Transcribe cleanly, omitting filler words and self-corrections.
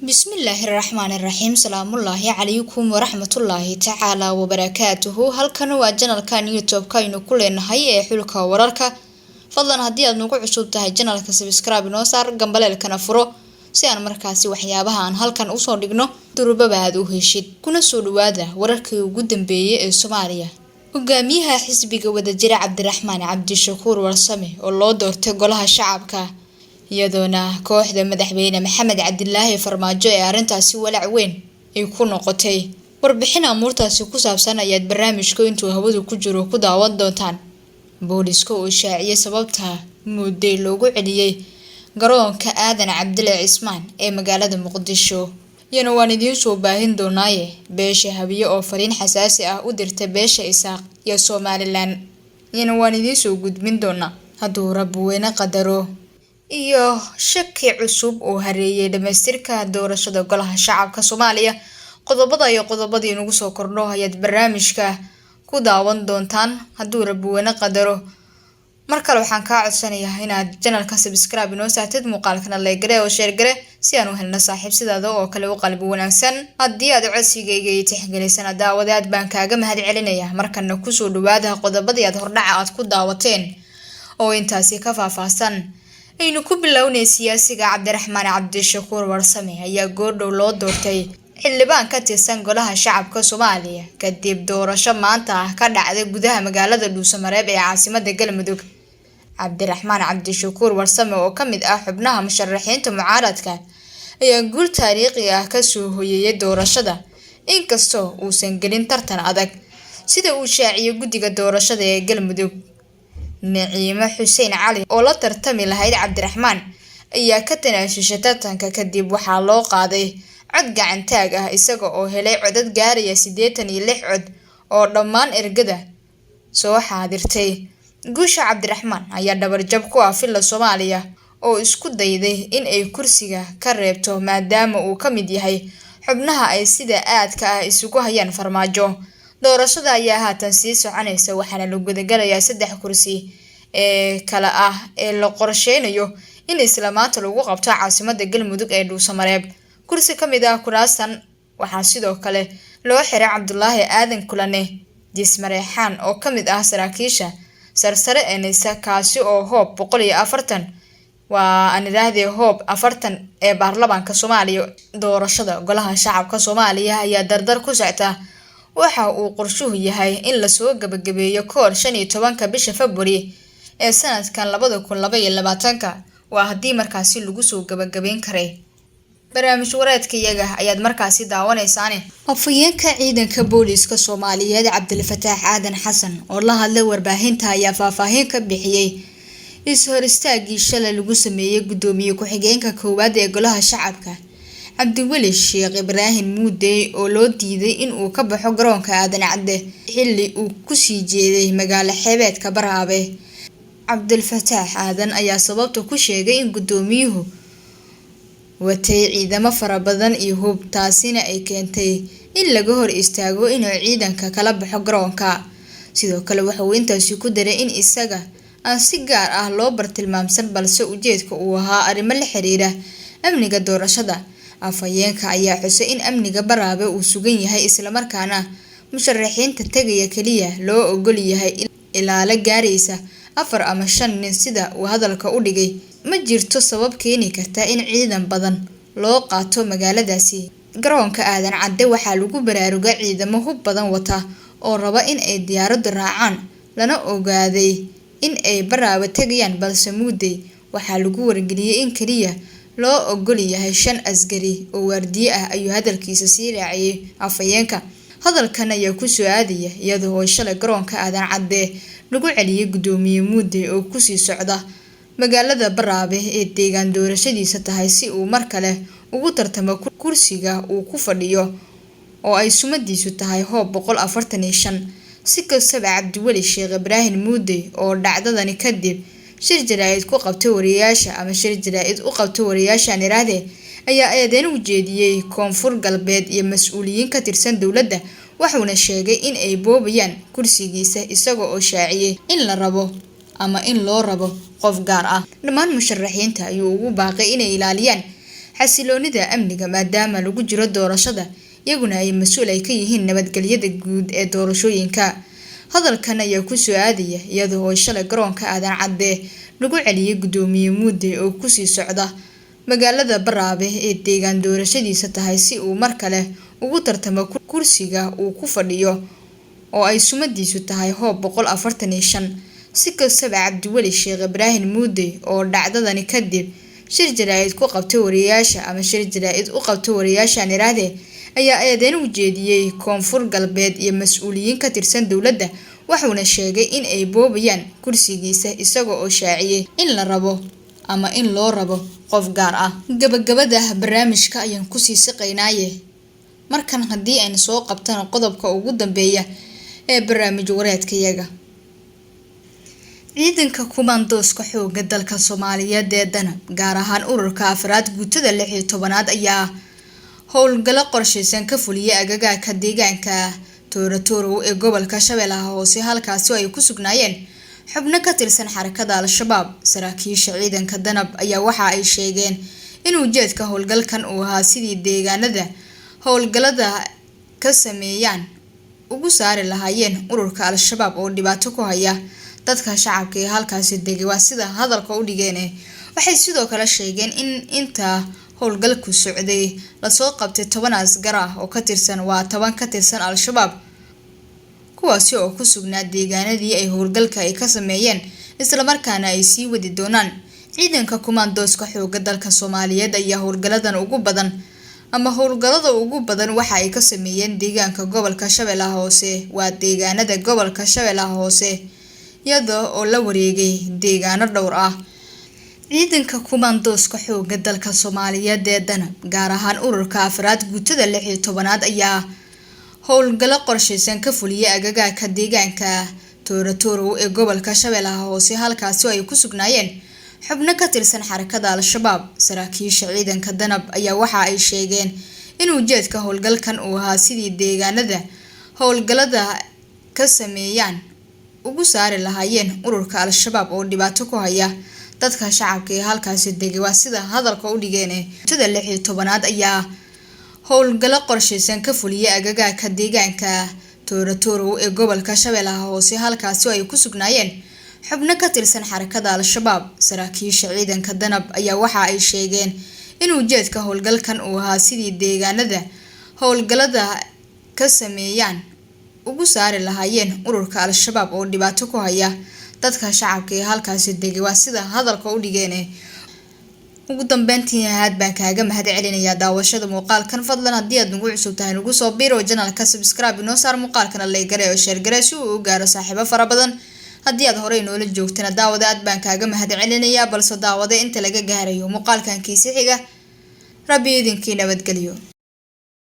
Bismillaahi raxmaani raxiim. Salaamullaahi calaykum waraxmatullaahi tacaala wabarakaatuhu. Halkan waa channelkan YouTube-ka aynu ku leenahay ee Xulka Wararka. Fadlan haddii aad nagu cusub tahay channelka, subscribe inoo saar, gambaleelkana furo si aan markaasi waxyaabaha aan halkan usoo dhigno durubaba aad u heshid. Kuna soo dhawaada wararkii ugu dambeeyay ee Soomaaliya. Hogaamiyaha xisbiga Wadajira, Cabdiraxmaan Cabdishakuur Warsame, oo loo doortay Golaha Shacabka, iyadoona kooxda madaxweyne Maxamed Cabdilaahi Farmaajo ee arrintaasi walaac weyn ay ku noqotay. Warbixin amuurtaasi ku saabsan ayaad barnaamijka intuu hawadu ku jiro ku daawan doontaan. Booliska oo shaaciyay sababta Muudey loogu celiyey garoonka Aadan Cabdile Cismaan ee magaalada Muqdisho, iyana waan idiin soo baahin doonaaye. Beesha Hawiye oo fariin xasaasi ah u dirtay beesha Isaaq iyo Somaliland, iyana waan idiin soo gudbin doonaa hadduu Rabbi weyne qadaro. Iyo shaki cusub oo hareeyay dhamaystirka doorashada Golaha Shacabka Soomaaliya. Qodobada iyo qodobadii nagu soo kordho ayaad barnaamijka ku daawan doontaan hadduu Rabbi weyne qadaro. Mar kale waxaan kaa codsanayaa inaad channelka subscribe inoo saartid, muuqaalkana like garee oo share garee si aan u helno saaxiib sidaada oo kale u qalbi wanaagsan. Haddii aad codsigayga iyo tixgelisana, daawadaad baan kaaga mahad celinaya. Markana kusoo dhawaada qodobadii aad hordhaca aad ku daawateen oo intaasi ka faahfaahsan. Aynu ku bilownay. Siyaasiga Cabdiraxmaan Cabdishakuur Warsame ayaa goordhow loo doortay xildhibaan ka tirsan Golaha Shacabka Soomaaliya kadib doorasho maanta ah ka dhacday gudaha magaalada Dhuusamareeb ee caasimada Galmudug. Cabdiraxmaan Cabdishakuur Warsame oo ka mid ah xubnaha musharaxiinta mucaaradka ayaa guul taariikhi ah kasoo hoyeeyay doorashada, inkastoo uusan gelin tartan adag, sida uu shaaciyay guddiga doorashada ee Galmudug. Naciimo Xuseen Cali oo la tartami lahayd Cabdiraxmaan ayaa ka tanaasushay tartanka. Kadib waxaa loo qaaday cod gacantaag ah, isaga oo helay codad gaaraya 86 cod oo dhammaan ergada soo xaadirtay. Guusha Cabdiraxmaan ayaa dhabarjab ku ah Villa Soomaaliya oo isku dayday in ay kursiga ka reebto, maadaama uu ka mid yahay xubnaha ay sida aadka ah isugu hayaan Farmaajo. Doorashada ayaa haatan sii soconaysa, waxaana la gudagalayaa saddex kursi ee kale ah ee la qorsheynayo in isla maanta lagu qabto caasimada Galmudug ee Dhuusamareeb. Kursi ka mid ah kuraastan waxaa sidoo kale loo xiray Cabdulaahi Aadan Kulane Jismareexaan oo ka mid ah saraakiisha sarsare ee NISA, kaasi oo Hoob 140, waa aan idhaahdee Hoob 40 ee baarlamaanka Soomaaliya. Doorashada Golaha Shacabka Soomaaliya ayaa dardar ku socta. Waxa uu qorshuhu yahay in lasoo gabagabeeyo kahor 15-ka bisha February ee sanadkan 2022-ka, waa haddii markaasi lagu soo gabagabeyn karay. Barnaamij wareedka iyaga ayaad markaasi daawanaysaane. Afhayeenka ciidanka booliiska Soomaaliyeed, Cabdilfataax Aadan Xasan, oo la hadlay warbaahinta ayaa faahfaahin ka bixiyey is-hor istaagii shalay lagu sameeyey guddoomiye ku-xigeenka koowaad ee Golaha Shacabka, Cabdiweli Sheekh Ibraahim Muudey, oo loo diiday in uu ka baxo garoonka Aadan Cadde xilli uu kusii jeeday magaalo xeebeedka Baraabe. Cabdilfataax Aadan ayaa sababta ku sheegay in guddoomiyuhu watay ciidamo fara badan iyo hub, taasina ay keentay in laga hor istaago inuu ciidanka kala baxo garoonka. Sidoo kale waxa uu intaasi ku daray in isaga aan si gaar ah loo bartilmaamsan, balse ujeedka uu ahaa arrimo la xiriira amniga doorashada. Afhayeenka ayaa xusay in amniga Baraabe uu sugan yahay, islamarkaana musharaxiinta tegaya kaliya loo ogol yahay ilaalo gaaraysa afar ama shan nin, sida uu hadalka u dhigay. Ma jirto sabab keeni karta in ciidan badan loo qaato magaaladaasi. Garoonka Aadan Cadde waxaa lagu baraarugay ciidamo hub badan wata oo raba in ay diyaaraddu raacaan, lana ogaaday in ay Baraabe tegayaan, balse Muudey waxaa lagu wargeliyay in kaliya loo ogol yahay shan askari oo waardiye ah, ayuu hadalkiisa sii raaciyay afhayeenka. Hadalkan ayaa kusoo aadaya iyada oo shalay garoonka Aadan Cadde lagu celiyay guddoomiye Muudey oo kusii socda magaalada Baraabe ee deegaan doorashadiisa tahay, si uu mar kale ugu tartamo kursiga uu ku fadhiyo oo ay sumadiisu tahay Hoob 145. Si kastaba, Cabdiweli Sheekh Ibraahim Muudey oo dhacdadani kadib shir jaraa'id ku qabtay wariyaasha, ama shir jaraa'id u qabtay wariyaashaan iraahde, ayaa eedeyn u jeediyey Koonfur Galbeed iyo mas-uuliyiin ka tirsan dowladda, wuxuuna sheegay in ay boobayaan kursigiisa, isaga oo shaaciyey in la rabo ama in loo rabo qof gaar ah. Dhammaan musharaxiinta ayuu ugu baaqay inay ilaaliyaan xasiloonida amniga maadaama lagu jiro doorashada, iyaguna ay mas-uul ay ka yihiin nabadgelyada guud ee doorashooyinka. Hadalkan ayaa ku soo aadaya iyada oo shalay garoonka Aadan Cadde lagu celiyay Gudoomiye Muudey oo kusii socda magaalada Baraabe ee deegaan doorashadiisa tahay si uu mar kale ugu tartamo kursiga uu ku fadhiyo oo ay sumadiisu tahay Hoob 145. Si kastaba, Cabdiweli Sheekh Ibraahim Muudey oo dhacdadani kadib shir jaraa'id ku qabtay wariyaasha ama shir jaraa'id u qabtay wariyaashan iraade ayaa eedeyn u jeediyay Koonfur Galbeed iyo mas-uuliyiin ka tirsan dowladda, wuxuuna sheegay in ay boobayaan kursigiisa, isaga oo shaaciyay in la rabo ama in loo rabo qof gaar ah. Gabagabada barnaamijka ayaan kusii siqaynaaye, markan haddii aynu soo qabtano qodobka ugu dambeeya ee barnaamij wareedkayaga. Ciidanka kumaandooska xoogga dalka Soomaaliyeed ee Danab, gaar ahaan ururka afraad guutada 16aad, ayaa howlgallo qorsheysan ka fuliyay agagaarka deegaanka Tooratoorow ee gobolka Shabeellaha Hoose, halkaasi oo ay ku sugnaayeen xubno ka tirsan xarakada Al-Shabaab. Saraakiisha ciidanka Danab ayaa waxa ay sheegeen in ujeedka howlgalkan uu ahaa sidii deegaanada howlgallada ka sameeyaan ugu saari lahaayeen ururka Al-Shabaab oo dhibaato ku haya dadka shacabka ee halkaasi degay, waa sida hadalka u dhigeen. Waxay sidoo kale sheegeen in inta howlgalku socday lasoo qabtay 10 askar ah oo ka tirsan waa 10 ka tirsan Al-Shabaab, kuwaasi oo ku sugnaa deegaanadii ay howlgalka ay ka sameeyeen, islamarkaana ay sii wadi doonaan. Ciidanka kumaandooska xoogga dalka Soomaaliyeed ayaa howlgaladan ugu badan ama howlgallada ugu badan waxa ay ka sameeyeen deegaanka gobolka Shabeellaha Hoose, waa deegaanada gobolka Shabeellaha Hoose, iyada oo la wareegay deegaano dhowr ah. Ciidanka kumaandooska xoogga dalka Soomaaliyeed ee Danab, gaar ahaan ururka afraad guutada 16aad, ayaa howlgallo qorsheysan ka fuliyay agagaarka deegaanka Tooratoorow ee gobolka Shabeellaha Hoose, halkaasi oo ay ku sugnaayeen xubno ka tirsan xarakada Al-Shabaab. Saraakiisha ciidanka Danab ayaa waxa ay sheegeen in ujeedka howlgalkan uu ahaa sidii deegaanada howlgallada ka sameeyaan ugu saari lahaayeen ururka Al-Shabaab oo dhibaato ku haya dadka shacabka ee halkaasi degay, waa sida hadalka u dhigeen. Guutada 16aad ayaa howlgallo qorsheysan ka fuliyay agagaarka deegaanka Tooratoorow ee gobolka Shabeellaha Hoose, halkaasi oo ay ku sugnaayeen xubno ka tirsan xarakada Al-Shabaab. Saraakiisha ciidanka Danab ayaa waxa ay sheegeen in ujeedka howlgalkan uu ahaa sidii deegaanada howlgallada ka sameeyaan ugu saari lahaayeen ururka Al-Shabaab oo dhibaato ku haya dadka shacabka ee halkaasi degay, waa sida hadalka u dhigeen. Ugu dambeyntii, aad baan kaaga mahad celinayaa daawashada muuqaalkan. Fadlan haddii aad nagu cusub tahay, nagu soo biiro channelka, subscribe inoo saar, muuqaalkana like garee oo share garee si uu u gaaro saaxiibo fara badan. Haddii aad horey noola joogtana, daawada, aad baan kaaga mahad celinayaa, balse daawada inta laga gaarayo muuqaalkan kiisi xiga, Rabbi idinkii nabadgeliyo.